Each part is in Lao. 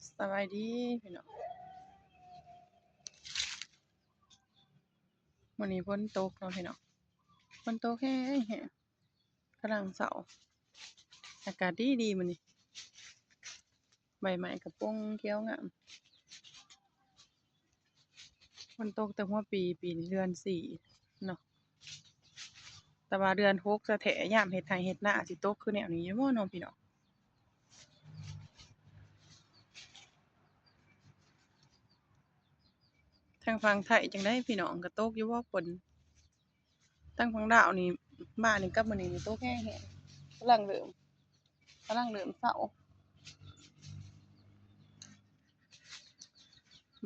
ສະບາຍດີພີ່ນ້ອງ, ມື້ນີ້ຝົນຕົກເນາະພີ່ນ້ອງ, ຝົນຕົກແຮງໆ ກຳລັງເຊົ້າ, ອາກາດດີໆມື້ນີ້, ໃບໄມ້ກະປົ່ງຂຽວງາມ. ຝົນຕົກແຕ່ຫົວປີ ປີນີ້ເດືອນສີ່ເນາະ, ແຕ່ວ່າເດືອນຫົກແທ້ໆ ຍາມເຮັດໄຮ່ເຮັດນາ ຊິຕົກຄືແນວນີ້ຢູ່ບໍ່ເນາະພີ່ນ້ອງ? ທາງຝັ່ງໄທຈັ່ງໃດພີ່ນ້ອງ, ກະຕົກຢູ່ບໍ່ຝົນ? ທາງຝັ່ງລາວນີ້ ມານີ້ກັບມື້ນີ້ນີ້ຕົກແຮງໆ, ກຳລັງເລີ່ມ ກຳລັງເລີ່ມເຊົາ.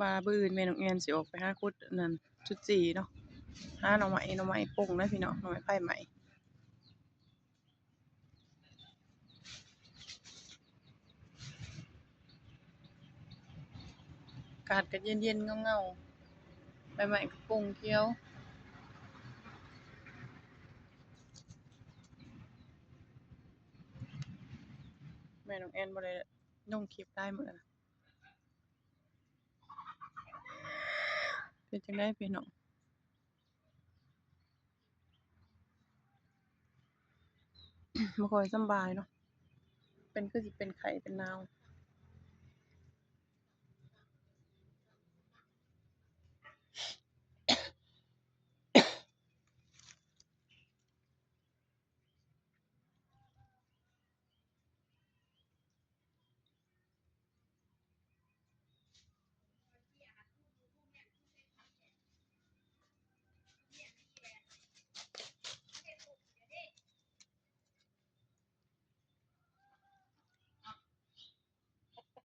ວ່າມື້ອື່ນແມ່ນ້ອງແອນຊິອອກໄປຫາຂຸດອັນນັ້ນ ຈຸດຈີ່ເນາະ, ຫາໜໍ່ໄມ້ ໜໍ່ໄມ້ປົ່ງນະພີ່ນ້ອງ, ໜໍ່ໄມ້ໄຟໄໝ້. ອາກາດກະເຢັນໆ ເງົາໆ, ໃບໄມ້ກະປົ່ງຂຽວ. ແມ່ນ້ອງແອນບໍ່ໄດ້ລົງຄລິບຫຼາຍມື້ລະ. ເປັນຈັ່ງໃດພີ່ນ້ອງ? ບໍ່ຄ່ອຍສຳບາຍເນາະ, ເປັນ ຄືຊິເປັນໄຂ້ເປັນໜາວ.